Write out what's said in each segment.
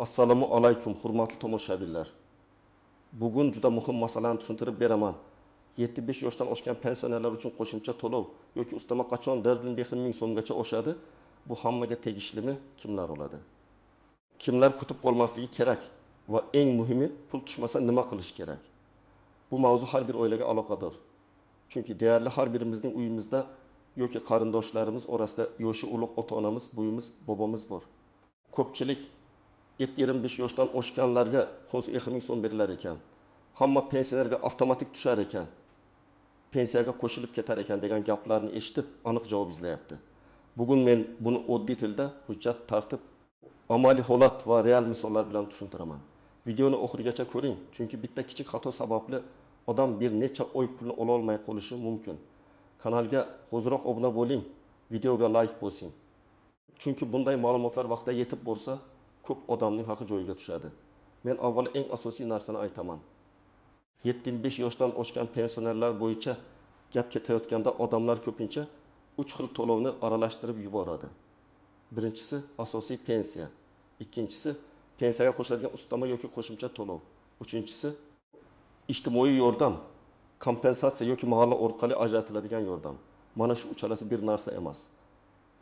Assalomu alaykum, hurmatli tomoshabinlar. Bugun juda muhim masalani tushuntirib beraman. 75 yoshdan oshgan pensionerlar uchun qo'shimcha to'lov yoki ustama qachon 4,5 ming so'mgacha oshadi? Bu hammaga tegishlimi? Kimlar oladi? Kimlar kutib qolmasligi kerak va eng muhimi, pul tushmasa nima qilish kerak? Bu mavzu har bir oilaga aloqador. Chunki deyarli har birimizning uyimizda yoki qarindoshlarimiz orasida yoshi ulug' ota-onamiz, buvimiz, bobomiz bor. Ko'pchilik 7,5 yoshdan oshganlarga 2 ming so'm berilar ekan. Hamma pensionerga avtomatik tushar ekan. Pensiyaga qo'shilib ketar ekan degan gaplarni eshitib, aniq javob izlayapti. Bugun men buni oddiy tilda, hujjat, tartib, amaliy holat va real misollar bilan tushuntiraman. Videoni oxirigacha ko'ring, chunki bitta kichik xato sababli odam bir necha oy pulni ola olmay qolishi mumkin. Kanalga hoziroq obuna bo'ling, videoga like bosing. Chunki bunday ma'lumotlar vaqtida yetib borsa, ko'p odamning haqi joyiga tushadi. Men avval eng asosiy narsani aytaman. 75 yoshdan oshgan pensionerlar bo'yicha gap ketayotganda odamlar ko'pincha 3 xil to'lovni aralashtirib yuboradi. Birinchisi asosiy pensiya, ikkinchisi pensiyaga qo'shiladigan ustama yoki qo'shimcha to'lov, uchinchisi ijtimoiy yordam, kompensatsiya yoki mahalla orqali ajratiladigan yordam. Mana shu uchalasi bir narsa emas.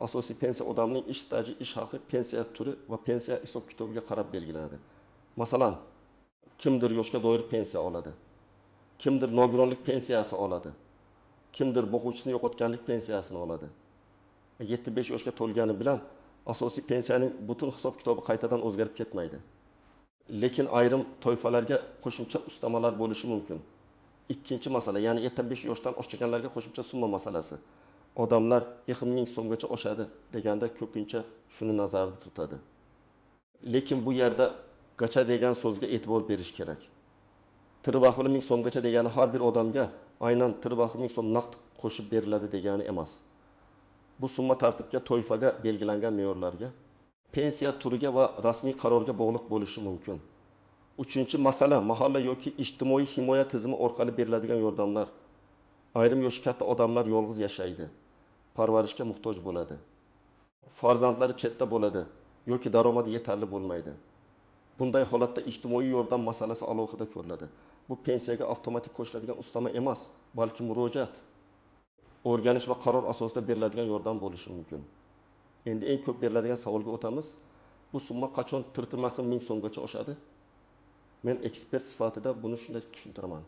Asosiy pensiya odamning ish staji, ish haqi, pensiya turi va pensiya hisob kitobiga qarab belgilanadi. Masalan, kimdir yoshga doir pensiya oladi, kimdir nogironlik pensiyasi oladi, kimdir boquvchisini yo'qotganlik pensiyasini oladi. 75 yoshga to'lgani bilan asosiy pensiyaning butun hisob kitobi qaytadan o'zgarib ketmaydi. Lekin ayrim toifalarga qo'shimcha ustamalar bo'lishi mumkin. Ikkinchi masala, ya'ni 75 yoshdan oshganlarga qo'shimcha summa masalasi. Odamlar 2 ming so'mgacha oshadi deganda ko'pincha shuni nazarda tutadi. Lekin bu yerda gacha degan so'zga e'tibor berish kerak. 4,5 ming so'mgacha degani har bir odamga aynan 4,5 ming so'm naqd qo'shib beriladi degani emas. Bu summa tartibga, toifaga belgilangan me'yorlarga, pensiya turiga va rasmiy qarorga bog'liq bo'lishi mumkin. Uchinchi masala, mahalla yoki ijtimoiy himoya tizimi orqali beriladigan yordamlar. Ayrim yoshi katta odamlar yolg'iz yashaydi, parvarishga muhtoj bo'ladi. Farzandlari chetda bo'ladi yoki daromadi yetarli bo'lmaydi. Bunday holatda ijtimoiy yordam masalasi alohida ko'riladi. Bu pensiyaga avtomatik qo'shiladigan ustama emas, balki murojaat, o'rganish va qaror asosida beriladigan yordam bo'lishi mumkin. Endi eng ko'p beriladigan savolga o'tamiz. Bu summa qachon 4,5 ming so'mgacha oshadi? Men ekspert sifatida buni shunday tushuntiraman.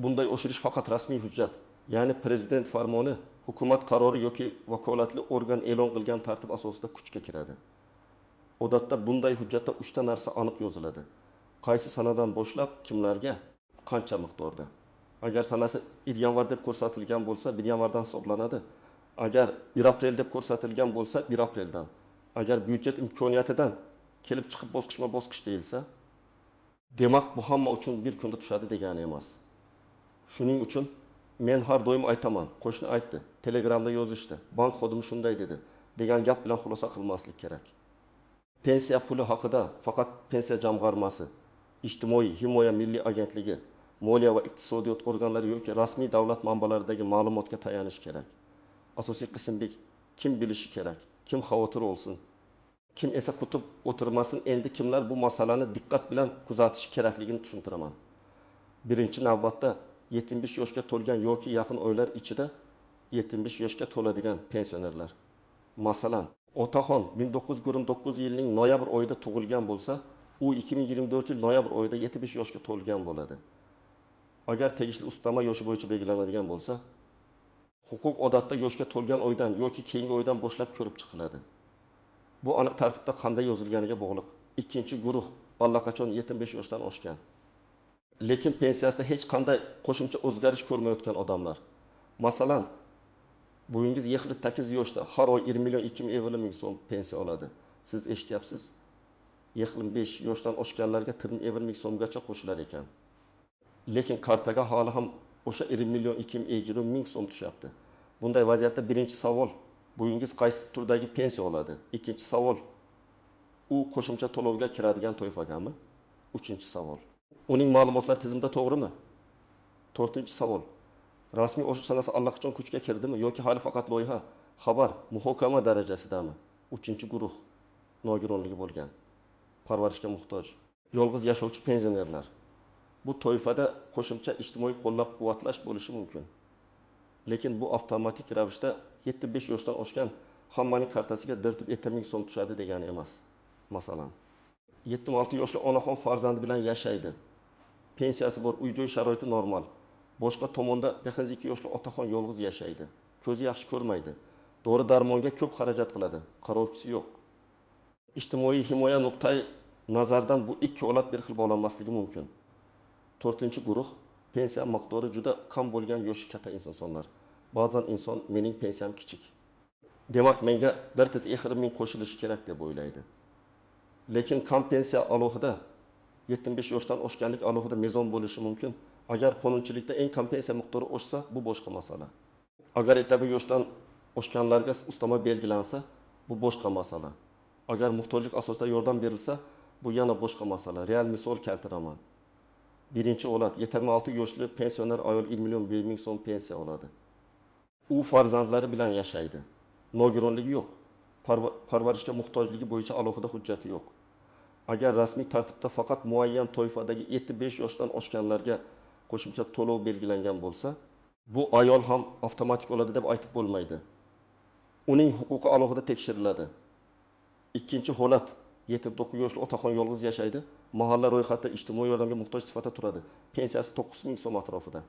Bunday oshirish faqat rasmiy hujjat, ya'ni prezident farmoni, hukumat qarori yoki vakolatli organ e'lon qilgan tartib asosida kuchga kiradi. Odatda bunday hujjatda 3 ta narsa aniq yoziladi. Qaysi sanadan boshlab, kimlarga, qancha miqdorda. Agar sanasi 1 yanvar deb ko'rsatilgan bo'lsa, 1 yanvardan hisoblanadi. Agar 1 aprel deb ko'rsatilgan bo'lsa, 1 apreldan. Agar byudjet imkoniyatidan kelib chiqib bosqichma-bosqich deyilsa, demak bu hamma uchun bir kunda tushadi degani emas. Shuning uchun men har doim aytaman, qo'shni aytdi, Telegramda yozishdi, bank xodimi shunday dedi degan gap bilan xulosa qilmaslik kerak. Pensiya puli haqida faqat pensiya jamg'armasi, Ijtimoiy himoya milliy agentligi, moliya va iqtisodiyot organlari yoki rasmiy davlat manbalaridagi ma'lumotga tayanish kerak. Asosiy qismbek kim bilishi kerak, kim xavotir olsin, kim esa kutib o'tirmasin. Endi kimlar bu masalani diqqat bilan kuzatishi kerakligini tushuntiraman. Birinchi navbatda 75 yoshga to'lgan yoki yaqin oylar ichida 75 yoshga to'ladigan pensionerlar. Masalan, otaxon 1949-yilning noyabr oyida tug'ilgan bo'lsa, u 2024-yil noyabr oyida 75 yoshga to'lgan bo'ladi. Agar tegishli ustama yoshi bo'yicha belgilanadigan bo'lsa, huquq odatda yoshga to'lgan oydan yoki keyingi oydan boshlab ko'rib chiqiladi. Bu aniq tartibda qanday yozilganiga bog'liq. Ikkinchi guruh allaqachon 75 yoshdan oshgan, lekin pensiyasida hech qanday qo'shimcha o'zgarish ko'rmayotgan odamlar. Masalan, buvingiz 78 yoshda har oy 1 million 250 ming so'm pensiya oladi. Siz eshityapsiz, 75 yoshdan oshganlarga 4,5 ming so'mgacha qo'shilar ekan. Lekin kartaga hali ham o'sha 1 million 250 ming so'm tushyapti. Bunday vaziyatda birinchi savol, buvingiz qaysi turdagi pensiya oladi? Ikkinchi savol, u qo'shimcha to'lovga kiradigan toifagami? Uchinchi savol, uning ma'lumotlar tizimda to'g'rimi? To'rtinchi savol, rasmiy oshish sanasi allaqachon kuchga kirdimi yoki hali faqat loyiha, xabar, muhokama darajasidami? Uchinchi guruh nogironligi bo'lgan. parvarishga muhtoj. Yolg'iz yashovchi pensionerlar. Bu toifada qo'shimcha ijtimoiy qo'llab-quvvatlash bo'lishi mumkin. Lekin bu avtomatik ravishda 75 yoshdan oshgan hammaning kartasiga 4,5 ming so'm tushadi degani emas. Masalan, 76 yoshli onaxon farzandi bilan yashaydi. Pensiyasi bor, uy-joy sharoiti normal. Boshqa tomonda 52 yoshli otaxon yolg'iz yashaydi. Ko'zi yaxshi ko'rmaydi. Dori-darmonga ko'p xarajat qiladi. Qarovchisi yo'q. Ijtimoiy himoya nuqtai nazaridan bu ikki holat bir xil bog'lanmasligi mumkin. To'rtinchi guruh pensiya miqdori juda kam bo'lgan yoshi katta insonlar. Ba'zan inson mening pensiyam kichik, demak menga 4,5 ming qo'shilishi kerak deb o'ylaydi. Lekin kam pensiya alohida, 75 yoshdan oshganlik alohida mezon bo'lishi mumkin. Agar qonunchilikda eng kam pensiya miqdori oshsa, bu boshqa masala. Agar 75 yoshdan oshganlarga ustama belgilansa, bu boshqa masala. Agar muhtojlik asosida yordam berilsa, bu yana boshqa masala. Real misol keltiraman. Birinchi holat, 76 yoshli pensioner ayol 1 million 1 ming so'm pensiya oladi. U farzandlari bilan yashaydi. Nogironligi yo'q. Parvarishga muhtojligi bo'yicha alohida hujjati yo'q. Agar rasmiy tartibda faqat muayyan toifadagi 75 yoshdan oshganlarga qo'shimcha to'lov belgilangan bo'lsa, bu ayol ham avtomatik oladi deb aytib bo'lmaydi. Uning huquqi alohida tekshiriladi. Ikkinchi holat, 79 yoshli otaxon yolg'iz yashaydi. Mahalla ro'yxatida ijtimoiy yordamga muhtoj sifatida turadi. Pensiyasi 9 ming so'm atrofida.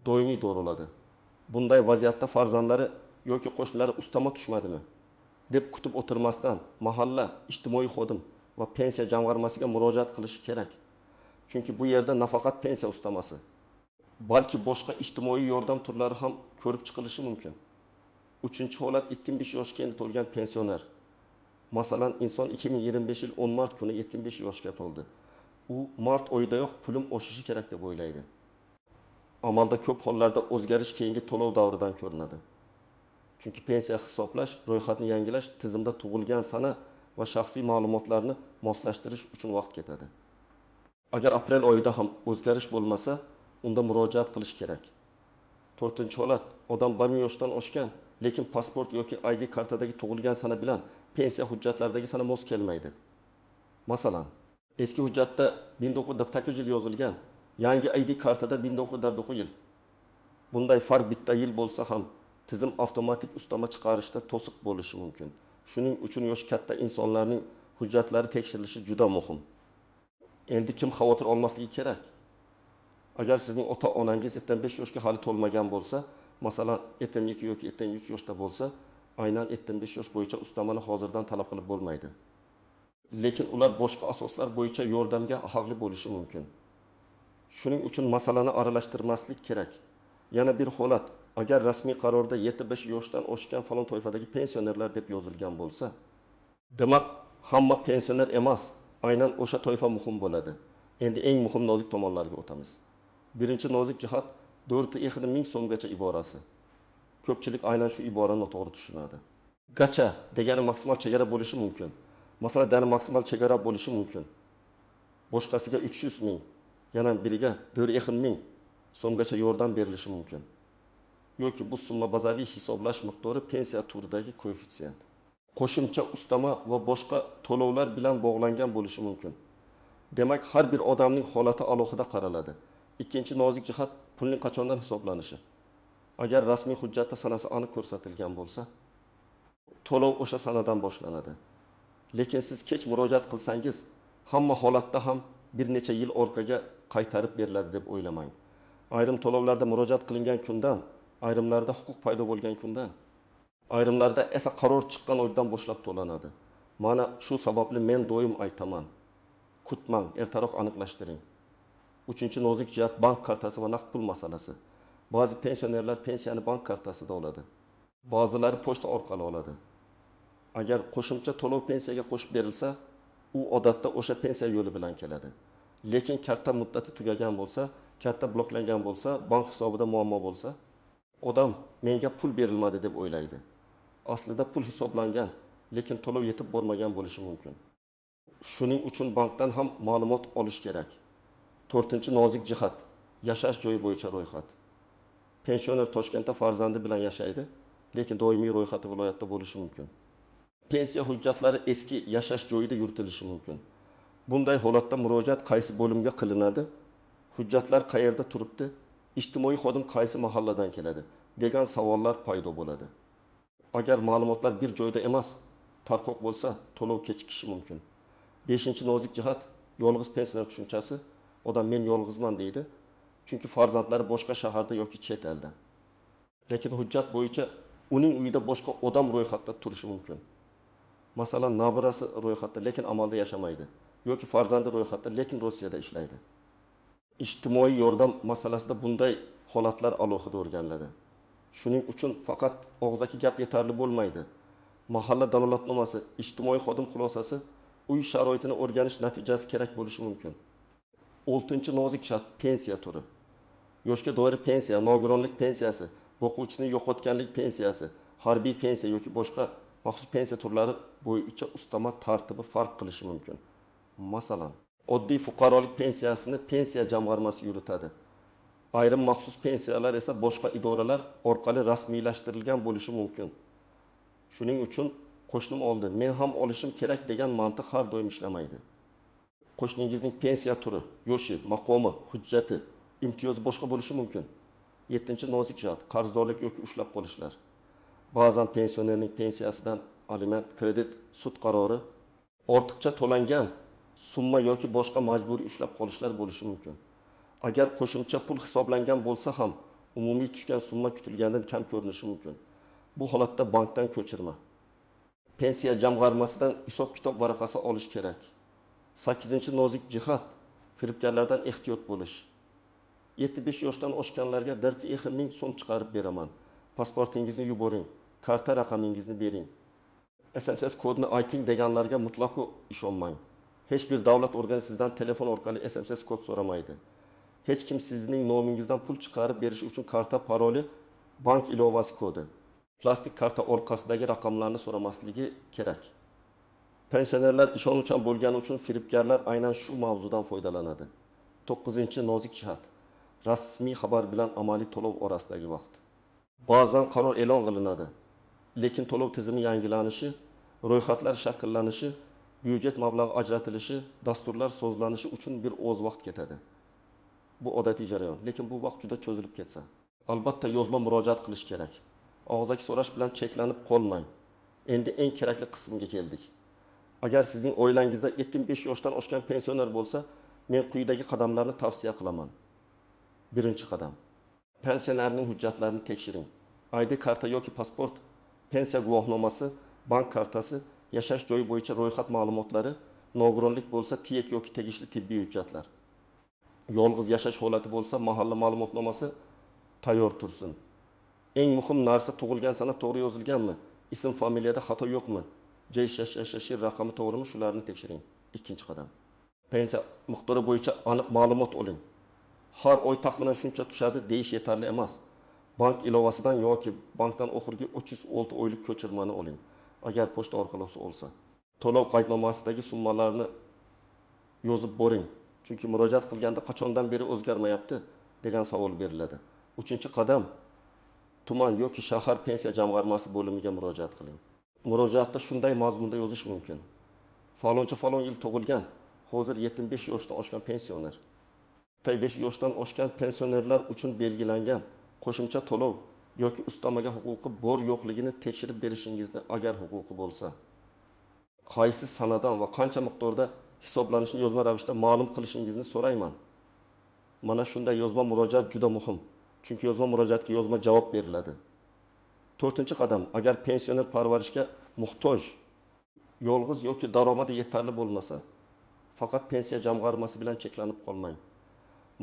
Doimiy dori oladi. Bunday vaziyatda farzandlari yoki qo'shnilari ustama tushmadimi deb kutib o'tirmasdan mahalla ijtimoiy xodim va pensiya jamg'armasiga murojaat qilishi kerak. Chunki bu yerda nafaqat pensiya ustamasi, balki boshqa ijtimoiy yordam turlari ham ko'rib chiqilishi mumkin. Uchinchi holat, 75 yoshga endi to'lgan pensioner. Masalan, inson 2025 yil 10 mart kuni 75 yoshga to'ldi. U mart oyidayoq pulim oshishi kerak deb o'ylaydi. Amalda ko'p hollarda o'zgarish keyingi to'lov davridan ko'rinadi. Chunki pensiya hisoblash, ro'yxatni yangilash, tizimda tug'ilgan sana va shaxsiy ma'lumotlarni moslashtirish uchun vaqt ketadi. Agar aprel oyida ham o'zgarish bo'lmasa, unda murojaat qilish kerak. To'rtinchi holat, odam 1 yoshdan oshgan, lekin pasport yoki ID kartadagi tug'ilgan sana bilan pensiya hujjatlaridagi sana mos kelmaydi. Masalan, eski hujjatda 1949 yil yozilgan, yangi ID kartada 1949 yil. Bunday farq bitta yil bo'lsa ham tizim avtomatik ustama chiqarishda to'siq bo'lishi mumkin. Shuning uchun yoshi katta insonlarning hujjatlari tekshirilishi juda muhim. Endi kim xavotir olmasligi kerak? Agar sizning ota-onangiz 75 yoshga hali to'lmagan bo'lsa, masalan, 72 yoki 73 yoshda bo'lsa, aynan 75 yosh bo'yicha ustamani hozirdan talab qilib bo'lmaydi. Lekin ular boshqa asoslar bo'yicha yordamga haqli bo'lishi mumkin. Shuning uchun masalani aralashtirmaslik kerak. Yana bir holat, agar rasmiy qarorda 75 yoshdan oshgan falon toifadagi pensionerlar deb yozilgan bo'lsa, demak hamma pensioner emas, aynan o'sha toifa muhim bo'ladi. Endi eng muhim nozik tomonlarga o'tamiz. Birinchi nozik jihat 4,5 ming so'mgacha iborasi. Ko'pchilik aynan shu iborani noto'g'ri tushunadi. Gacha degani maksimal chegara bo'lishi mumkin. Masalan, dani maksimal chegara bo'lishi mumkin. Boshqasiga 300 ming, yana biriga 4,5 ming so'mgacha yordam berilishi mumkin. Yoki bu summa bazaviy hisoblash miqdori pensiya turidagi koeffitsient. Qo'shimcha ustama va boshqa to'lovlar bilan bog'langan bo'lishi mumkin. Demak, har bir odamning holati alohida qaraladi. Ikkinchi nozik jihat pulning qachondan hisoblanishi. Agar rasmiy hujjatda sanasi aniq ko'rsatilgan bo'lsa, to'lov o'sha sanadan boshlanadi. Lekin siz kech murojaat qilsangiz, hamma holatda ham bir necha yil orqaga qaytarib beriladi deb o'ylamang. Ayrim to'lovlarda murojaat qilingan kundan, ayrimlarda huquq paydo bo'lgan kundan, ayrimlarda esa qaror chiqqan oydan boshlab to'lanadi. Mana shu sababli men doim aytaman: kutmang, ertaroq aniqlashtiring. Uchinchi nozik jihat bank kartasi va naqd pul masalasi. Ba'zi pensionerlar pensiyani bank kartasida oladi. Ba'zilari pochta orqali oladi. Agar qo'shimcha to'lov pensiyaga qo'shib berilsa, u odatda o'sha pensiya yo'li bilan keladi. Lekin karta muddati tugagan bo'lsa, karta bloklangan bo'lsa, bank hisobida muammo bo'lsa, odam menga pul berilmadi deb o'ylaydi. Aslida pul hisoblangan, lekin to'lov yetib bormagan bo'lishi mumkin. Shuning uchun bankdan ham ma'lumot olish kerak. To'rtinchi nozik jihat yashash joyi bo'yicha ro'yxat. Pensioner Toshkentda farzandi bilan yashaydi, lekin doimiy ro'yxati viloyatda bo'lishi mumkin. Pensiya hujjatlari eski yashash joyida yuritilishi mumkin. Bunday holatda murojaat qaysi bo'limga qilinadi, hujjatlar qayerda turibdi, ijtimoiy xodim qaysi mahalladan keladi degan savollar paydo bo'ladi. Agar ma'lumotlar bir joyda emas, tarqoq bo'lsa, to'lov kechikishi mumkin. Beshinchi nozik jihat yolg'iz pensioner tushunchasi. Odam men yolg'izman deydi, chunki farzandlari boshqa shaharda yoki chet elda. Lekin hujjat bo'yicha uning uyida boshqa odam ro'yxatda turishi mumkin. Masalan, nabirasi ro'yxatda, lekin amalda yashamaydi, yoki farzandi ro'yxatda, lekin Rossiyada ishlaydi. Ijtimoiy yordam masalasida bunday holatlar alohida o'rganiladi. Shuning uchun faqat og'zaki gap yetarli bo'lmaydi. Mahalla dalolatnomasi, ijtimoiy xodim xulosasi, uy sharoitini o'rganish natijasi kerak bo'lishi mumkin. Oltinchi nozik shart pensiya turi. Yoshga doir pensiya, nogironlik pensiyasi, boquvchisini yo'qotganlik pensiyasi, harbiy pensiya yoki boshqa maxsus pensiya turlari bo'yicha ustama tartibi farq qilishi mumkin. Masalan, oddiy fuqarolik pensiyasini pensiya jamg'armasi yuritadi. Ayrim maxsus pensiyalar esa boshqa idoralar orqali rasmiylashtirilgan bo'lishi mumkin. Shuning uchun qo'shnim oldi, men ham olishim kerak degan mantiq har doim ishlamaydi. Qo'shningizning pensiya turi, yoshi, maqomi, hujjati, imtiyozi boshqa bo'lishi mumkin. Yettinchi nozik jihat qarzdorlik yoki ushlab qolishlar. Ba'zan pensionerning pensiyasidan aliment, kredit, sud qarori, ortiqcha to'langan summa yoki boshqa majburiy ushlab qolishlar bo'lishi mumkin. Agar qo'shimcha pul hisoblangan bo'lsa ham, umumiy tushgan summa kutilgandan kam ko'rinishi mumkin. Bu holatda bankdan ko'chirma, pensiya jamg'armasidan hisob-kitob varaqasi olish kerak. Sakkizinchi nozik jihat firibgarlardan ehtiyot bo'lish. 75 yoshdan oshganlarga 4,5 ming so'm chiqarib beraman. Pasportingizni yuboring, karta raqamingizni bering, SMS kodini ayting deganlarga mutlaqo ishonmang. Hech bir davlat organi sizdan telefon orqali SMS kod so'ramaydi. Hech kim sizning nomingizdan pul chiqarib berish uchun karta paroli, bank ilovasi kodi, plastik karta orqasidagi raqamlarni so'ramasligi kerak. Pensionerlar ishonuvchan bo'lgani uchun firibgarlar aynan shu mavzudan foydalanadi. 9-chi nozik jihat rasmiy xabar bilan amaliy to'lov orasidagi vaqt. Ba'zan qaror e'lon qilinadi, lekin to'lov tizimi yangilanishi, ro'yxatlar shakllanishi, byudjet mablag'i ajratilishi, dasturlar sozlanishi uchun bir oz vaqt ketadi. Bu odatiy jarayon, lekin bu vaqt juda cho'zilib ketsa, albatta yozma murojaat qilish kerak. Og'zaki so'rash bilan cheklanib qolmang. Endi eng kerakli qismga keldik. Agar sizning oilangizda 75 yoshdan oshgan pensioner bo'lsa, men quyidagi qadamlarni tavsiya qilaman. Birinchi qadam. Pensionerning hujjatlarini tekshiring. ID karta yoki pasport, pensiya guvohnomasi, bank kartasi, yashash joyi bo'yicha ro'yxat ma'lumotlari, nogironlik bo'lsa TYK yoki tegishli tibbiy hujjatlar. Yolg'iz yashash holati bo'lsa mahalla ma'lumotnomasi tayyor tursin. Eng muhim narsa tug'ilgan sana to'g'ri yozilganmi, ism familiyada xato yo'qmi, J666 raqami to'g'rimi, shularni tekshiring. Ikkinchi qadam. Pensiya miqdori bo'yicha aniq ma'lumot oling. Har oy taxminan shuncha tushadi deyish yetarli emas. Bank ilovasidan yoki bankdan oxirgi 306 oylik ko'chirmani oling. Agar pochta orqali olsa. To'lov qaydnomasidagi summalarni yozib boring. Chunki murojaat qilganda qachondan beri o'zgarmayapti degan savol beriladi. Uchinchi qadam tuman yoki shahar pensiya jamg'armasi bo'limiga murojaat qiling. Murojaatda shunday mazmunda yozish mumkin. Faloncha falon yil tug'ilgan, hozir 75 yoshdan oshgan pensioner. 75 yoshdan oshgan pensionerlar uchun belgilangan qo'shimcha to'lov yoki ustamaga huquqi bor yo'qligini tekshirib berishingizni agar huquqi bo'lsa, qaysi sanadan va qancha miqdorda hisoblanishini yozma ravishda ma'lum qilishingizni so'rayman. Mana shunday yozma murojaat juda muhim, chunki yozma murojaatga yozma javob beriladi. To'rtinchi qadam, agar pensioner parvarishga muhtoj, yolg'iz yoki daromadi yetarli bo'lmasa, faqat pensiya jamg'armasi bilan cheklanib qolmang.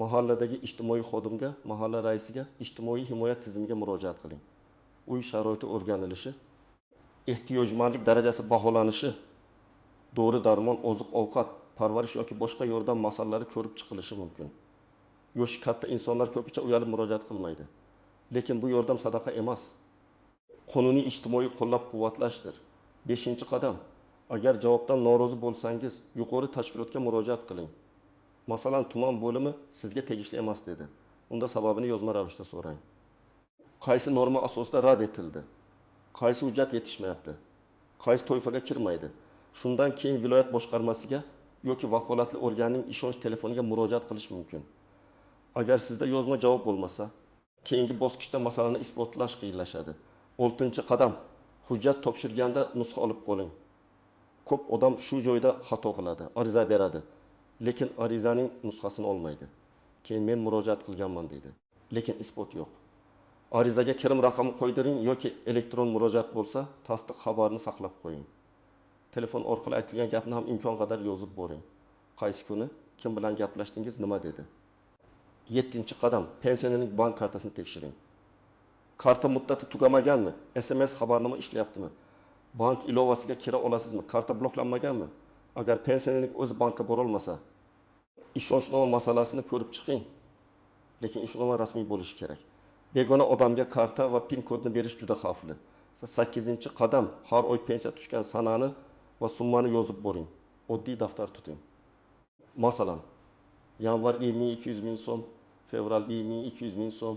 Mahalladagi ijtimoiy xodimga, mahalla raisiga, ijtimoiy himoya tizimiga murojaat qiling. Uy sharoiti o'rganilishi, ehtiyojmandlik darajasi baholanishi, dori darmon, oziq-ovqat, parvarish yoki boshqa yordam masalalari ko'rib chiqilishi mumkin. Yoshi katta insonlar ko'pincha uyalib murojaat qilmaydi. Lekin bu yordam sadaqa emas. Qonuniy ijtimoiy qo'llab-quvvatlashdir. 5-qadam. Agar javobdan norozi bo'lsangiz, yuqori tashkilotga murojaat qiling. Masalan, tuman bo'limi sizga tegishli emas dedi. Unda sababini yozma ravishda so'rang. Qaysi norma asosida rad etildi? Qaysi hujjat yetishmayapti? Qaysi toifaga kirmaydi? Shundan keyin viloyat boshqarmasiga yoki vakolatli organning ishonch telefoniga murojaat qilish mumkin. Agar sizda yozma javob bo'lmasa, keyingi bosqichda masalani isbotlash qiyinlashadi. Oltinchi qadam: hujjat topshirganda nusxa olib qoling. Ko'p odam shu joyda xato qiladi. Ariza beradi, lekin arizaning nusxasini olmaydi. Keyin men murojaat qilganman deydi, lekin isbot yo'q. Arizaga kirim raqami qo'ydiring yoki elektron murojaat bo'lsa, tasdiq xabarini saqlab qo'ying. Telefon orqali aytilgan gapni ham imkon qadar yozib boring. Qaysi kuni, kim bilan gaplashdingiz, nima dedi. Yettinchi qadam: pensionerning bank kartasini tekshiring. Karta muddati tugamaganmi? SMS xabarnoma ishlayaptimi? Bank ilovasiga kira olasizmi? Karta bloklanmaganmi? Agar pensionerning o'zi bankka borolmasa, ishonchnoma masalasini ko'rib chiqing. Lekin ishonchnoma rasmiy bo'lishi kerak. Begona odamga karta va PIN kodni berish juda xavfli. Sakkizinchi qadam: har oy pensiya tushgan sanani va summani yozib boring. Oddiy daftar tuting. Masalan, yanvar 1200 ming so'm, fevral 1200 ming so'm,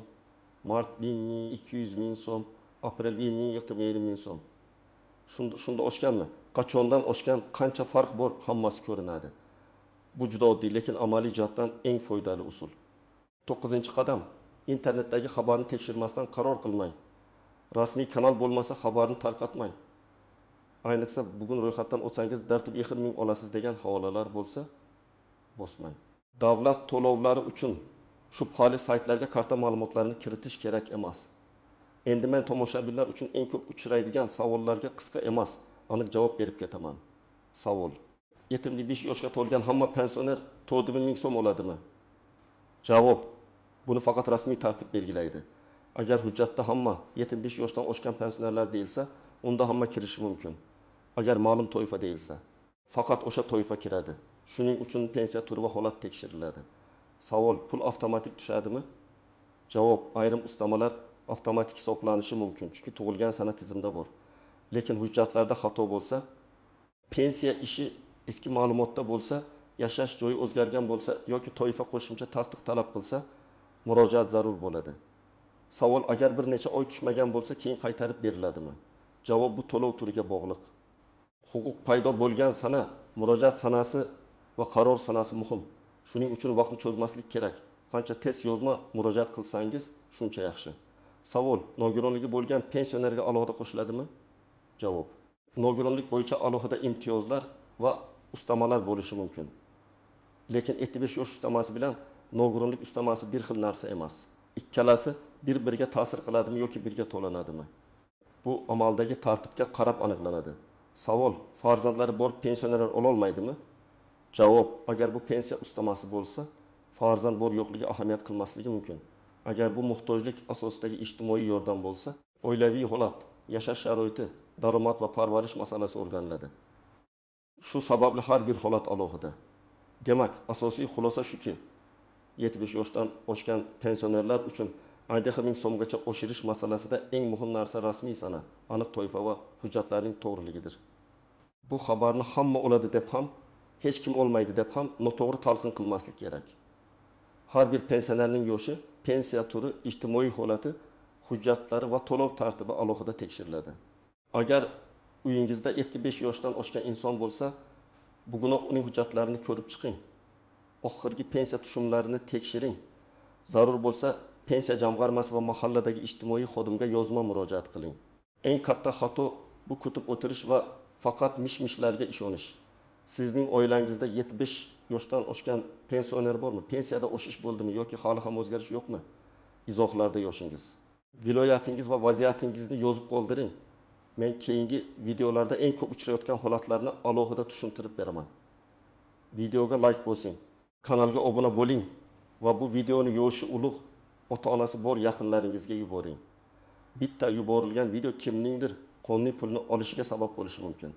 mart 1200 ming so'm, aprel 1070 ming so'm. Shunda oshganmi? Qachondan oshgan, qancha farq bor, hammasi ko'rinadi. Bu juda oddiy, lekin amaliy jihatdan eng foydali usul. To'qqizinchi qadam: internetdagi xabarni tekshirmasdan qaror qilmang. Rasmiy kanal bo'lmasa xabarni tarqatmang. Ayniqsa bugun ro'yxatdan o'tsangiz 4,5 ming olasiz degan havolalar bo'lsa, bosmang. Davlat to'lovlari uchun shubhali saytlarga karta ma'lumotlarini kiritish kerak emas. Endi men tomoshabinlar uchun eng ko'p uchraydigan savollarga qisqa emas, aniq javob berib ketaman. Savol: 75 yoshga to'lgan hamma pensioner 4,5 ming so'm oladimi? Javob: buni faqat rasmiy tartib belgilaydi. Agar hujjatda hamma 75 yoshdan oshgan pensionerlar deyilsa, unda hamma kirishi mumkin. Agar ma'lum toifa deyilsa, faqat o'sha toifa kiradi. Shuning uchun pensiya turi va holat tekshiriladi. Savol: pul avtomatik tushadimi? Javob: ayrim ustamalar avtomatik hisoblanishi mumkin, chunki tug'ilgan sana tizimda bor. Lekin hujjatlarda xato bo'lsa, pensiya ishi eski ma'lumotda bo'lsa, yashash joyi o'zgargan bo'lsa yoki toifa qo'shimcha tasdiq talab qilsa, murojaat zarur bo'ladi. Savol: agar bir necha oy tushmagan bo'lsa, keyin qaytarib beriladimi? Javob: bu to'lov turiga bog'liq. Huquq paydo bo'lgan sana, murojaat sanasi va qaror sanasi muhim. Shuning uchun vaqtni cho'zmaslik kerak. Qancha tez yozma murojaat qilsangiz, shuncha yaxshi. Savol: nogironligi bo'lgan pensionerga alohida qo'shiladimi? Javob: nogironlik bo'yicha alohida imtiyozlar va ustamalar bo'lishi mumkin. Lekin 75 yosh ustamasi bilan nogironlik ustamasi bir xil narsa emas. Ikkalasi bir-biriga ta'sir qiladimi yoki birga to'lanadimi? Bu amaldagi tartibga qarab aniqlanadi. Savol: farzandlari bor pensionerlar ololmaydimi? Javob: agar bu pensiya ustamasi bo'lsa, farzand bor yo'qligi ahamiyat qilmasligi mumkin. Agar bu muhtojlik asosidagi ijtimoiy yordam bo'lsa, oilaviy holat, yashash sharoiti, daromad va parvarish masalasi o'rganiladi. Shu sababli har bir holat alohida. Demak, asosiy xulosa shuki, 75 yoshdan oshgan pensionerlar uchun 5,5 ming so'mgacha oshirish masalasida eng muhim narsa rasmiy sana, aniq toifa va hujjatlarning to'g'riligidir. Bu xabarni hamma oladi deb ham, hech kim olmaydi deb ham noto'g'ri talqin qilmaslik kerak. Har bir pensionerning yoshi, pensiya turi, ijtimoiy holati, hujjatlari va to'lov tartibi alohida tekshiriladi. Agar uyingizda 75 yoshdan oshgan inson bo'lsa, bugunoq uning hujjatlarini ko'rib chiqing. Oxirgi pensiya tushumlarini tekshiring. Zarur bo'lsa, pensiya jamg'armasi va mahalladagi ijtimoiy xodimga yozma murojaat qiling. Eng katta xato bu kutib o'tirish va faqat mish-mishlarga ishonish. Sizning oilangizda 75 yoshdan oshgan pensioner bormi? Pensiyada oshish bo'ldimi yoki hali ham o'zgarish yo'qmi? Izohlarda yoshingiz. Viloyatingiz va vaziyatingizni yozib qoldiring. Men keyingi videolarda eng ko'p uchrayotgan holatlarni alohida tushuntirib beraman. Videoga like bosing, kanalga obuna bo'ling va bu videoni yoshi ulug' ota-onasi bor yaqinlaringizga yuboring. Bitta yuborilgan video kimningdir qonuniy pulni olishiga sabab bo'lishi mumkin.